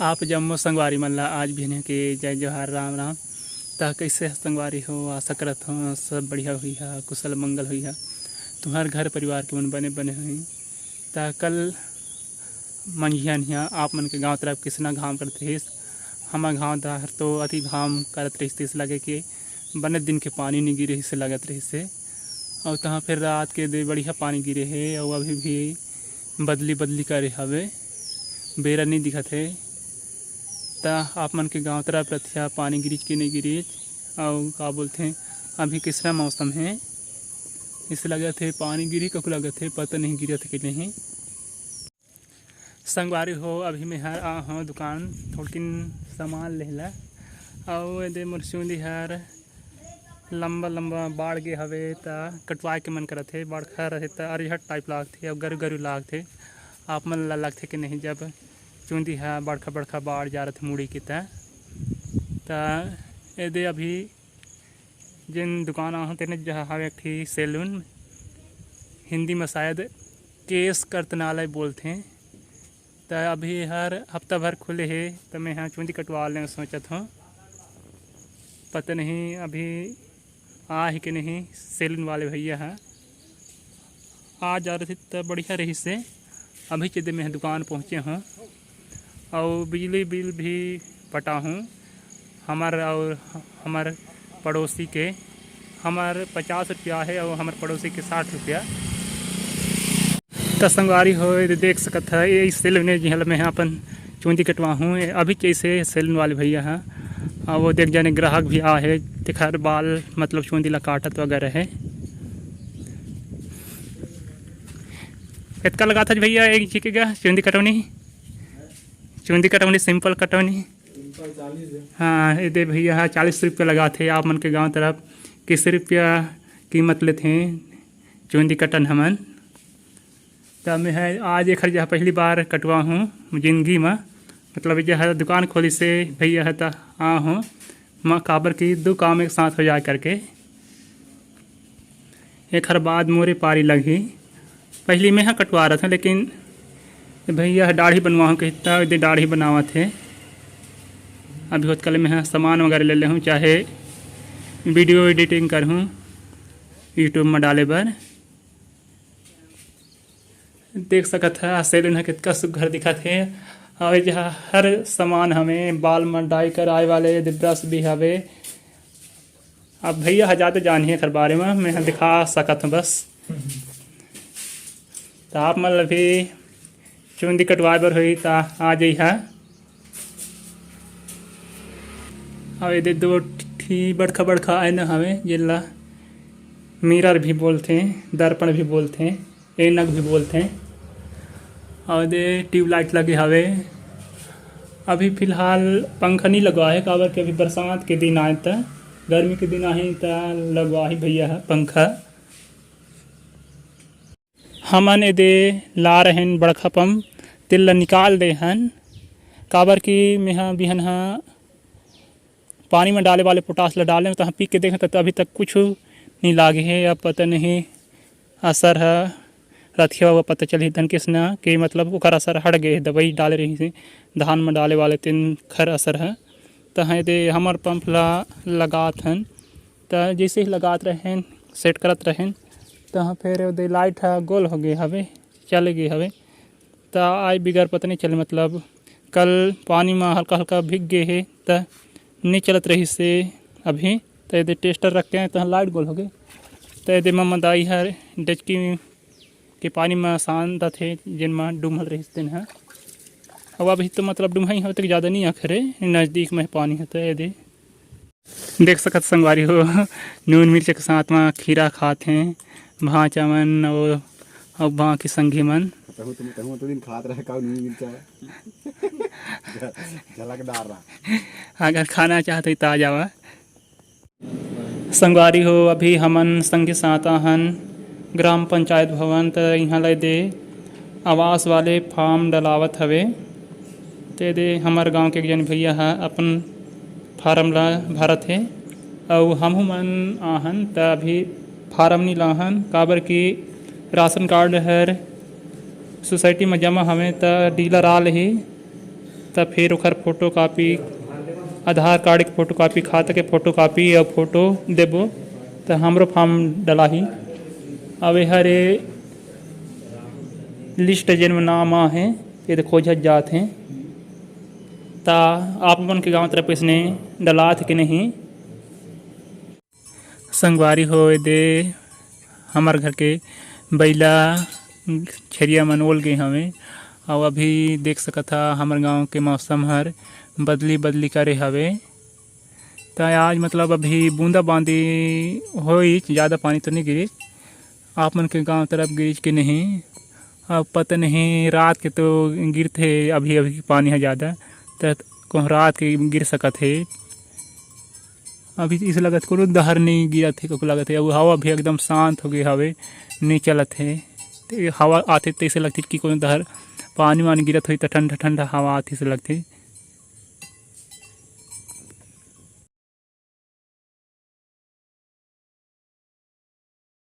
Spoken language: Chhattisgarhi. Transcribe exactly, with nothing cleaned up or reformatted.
आप जम्मो संगवारी मन ला आज बिहनिया के जय जोहार, राम राम। त कइसे ह संगवारी हो? आशा करत हो सब बढ़िया होइहा, कुशल मंगल होइहा, तुम्हर घर परिवार के मन बने बने होही। त कल मंझिया निहा आप मन के गांव तरफ किसना घाम करत रहिस, हमर गांव डहर तो अति घाम करत रहिस, तइसे लगे कि बने दिन के पानी नइ गिरे, अइसे लगत रहिस हे। अउ तहाँ फिर रात के दे बढ़िया पानी गिरे हे, अउ अभी भी बदली बदली करे हवे, बेरा नइ दिखत हे। त आप मन के गांव तरफ रतिहा पानी गिरिच कि नइ गिरिच, अउ का बोलथे, अभी किसना मौसम हे, अइसे लगत हे पानी गिरी ककु लगत हे, पता नहीं गिरत हे कि नहीं। संगवारी हो, अभी मैं हर आ हूँ दुकान थोड़किन सामान लेहला, अउ एदे मोर चूंदी हर लंबा लंबा बाढ़ गे हवे, त कटवाए के मन करत हे। बड़खा रहे त अरिहट टाइप लागथे अउ गरु गरु लागथे। आप मन ला लगथे कि नहीं, जब चूंदी ह बड़खा बड़खा बाढ़ जा रथे मुड़ी के, त त एदे अभी जेन दुकान आहूँ तेने जहाँ हवे एक ठी सैलून, हिंदी में शायद केश कर्तनालय बोलथे। त अभी हर हफ्ता भर खुले हे, त मैं ह चूंदी कटवा लें सोचत हूँ। पता नहीं अभी आ हे कि नहीं सैलून वाले भैया ह। आ जा रही त बढ़िया रही से। अभी चेदे मैं ह दुकान पहुँचे हूँ, अउ बिजली बिल भी पटाहूँ हमर अउ हमर पड़ोसी के। हमर पचास रुपया हे अउ हमर पड़ोसी के साठ रुपया। त संगवारी हो, ये देख सकत ह, ये सैलून हे, जिहाँ ल मैं ह अपन चूंदी कटवाहूँ। ये अभी जैसे सैलून वाले भैया ह, अउ वो देख जाने ग्राहक भी आ हे, तेखर बाल मतलब चूंदी ला काटत वगैरह हे। कतका लगात हस भैया एक झी के गा चूंदी कटौनी? चूंदी कटौनी, सिंपल कटौनी। हाँ, ये दे भैया ह, चालीस रुपया लगाथे। आप मन के गांव तरफ किस रुपया कीमत लेथे चूंदी कटन हमन? त मैं ह आज एखर जहाँ पहली बार कटवा हूँ जिंदगी म, मतलब जहाँ दुकान खोलिस हे भैया ह, त आ हूँ म, काबर कि दू काम एक साथ हो जाए करके। एखर बाद मोरे पारी लगही। पहिली मैं ह कटवा रथें, लेकिन भैया ह दाढ़ी बनवाहूँ कहिस, त एदे दाढ़ी बनावत हे। अभी ओतका ले मैं ह सामान वगैरह ले लेहूँ, चाहे वीडियो एडिटिंग करहूँ YouTube म डाले बर। देख सकत ह सैलून ह कितका सुग्घर दिखत हे। अउ ए जहाँ हर सामान हवे, बाल म डाई कराए वाले, एदे ब्रश भी हवे। अब भैया ह जादा जानही एखर बारे म, मैं ह दिखा सकत हूँ बस। त आप मन ल भी चूंदी कटवाए बर होही त आ जइहा। अउ एदे दो ठी बड़खा बड़खा आईना हवे, जेला मिरर भी बोलथे, दर्पण भी बोलथे, ऐनक भी बोलथे। अउ एदे ट्यूबलाइट लगे हवे। अभी फिलहाल पंखा नइ लगवा हे, काबर कि अभी बरसात के दिन आए, त गर्मी के दिन आही त लगवाही भैया ह पंखा। हमन एदे ला रहेन बड़खा पंप, तेल ला निकाल दे हन, काबर कि मेहा बिहन ह पानी म डाले वाले पोटास ला डाले, तहाँ पी के देखें त अभी तक कुछु नइ लागे हे। अब पता नहीं असर ह रतिहा हुआ पता चलही धन किसना के, मतलब ओकर असर हट गए हे, दवाई डाले रहिस हे धान म डाले वाले तेन खर असर ह। तहाँ एदे हमर पंप ला लगात हन, त जैसे ही लगात रहेन, सेट करत रहेन, तहाँ फिर ओदे लाइट ह गोल हो गए हवे, चले गए हवे। त आज बिगर पता नहीं चले, मतलब कल पानी म हल्का हल्का भीग गए हे, त नहीं चलत रहिस हे अभी। त एदे टेस्टर रख के तहाँ लाइट गोल हो गए, त एदे मम्मा दाई हर डेचकी के पानी म सान दथे, जेन म डूमल रहिस तेन ह। अब अभी तो मतलब डूमई होते ज़्यादा नहीं आखरे, नज़दीक में पानी होता है एदे। देख सकत संगवारी हो, नून मिर्च के साथ म खीरा खात हे, भांचा मन अउ, अउ बाकी संगी मन। तहु तुम, तहु तो दिन खात रहे का नून मिर्चा? झलकदार रहा। अगर खाना चाहते तो आ जावा। संगवारी हो, अभी हमन संगी साथ आहन ग्राम पंचायत भवन, त इहाँ ले दे आवास वाले फार्म डलावत हवे। ते दे हमर गांव के एक जन भैया ह अपन फार्म ला भरत हे, अउ हमहू मन आहन त अभी फार्म नी लाहन, काबर कि राशन कार्ड हर सोसाइटी म जमा हवे, त डीलर आ लेही, त फेर ओखर फोटो कॉपी, आधार कार्ड के फोटो कॉपी, खाता के फोटो कॉपी अउ फोटो देबो, त हमरो फॉर्म डलाही। अब एहर ए लिस्ट जेन म नाम आ हे, ये दे खोजत जात हे। त आप मन के गांव तरफ इसने डलात हे कि नहीं? संगवारी हो, ए दे हमर घर के बइला छेरिया मन ओल गे हवे। अउ अभी देख सकत हा, हमर गांव के मौसम हर बदली बदली करे हवे। त आज मतलब अभी बूंदा बांदी होइच, ज़्यादा पानी तो नहीं गिरिच। आप मन के गांव तरफ गिरिच के नहीं, अब पता नहीं, रात के तो गिरथे अभी अभी पानी ह ज़्यादा, त कहूँ रात के गिर सकत हे। अभी इसे लगत कोनो डहर नहीं गिरत हे, कहूँ लगत हे। अउ हवा भी एकदम शांत हो गए हवे, नहीं चलत हे। ते हवा आथे तैसे लगथे कि कोनो डहर पानी वानी गिरत होही त ठंडा ठंडा हवा आथे से लगथे।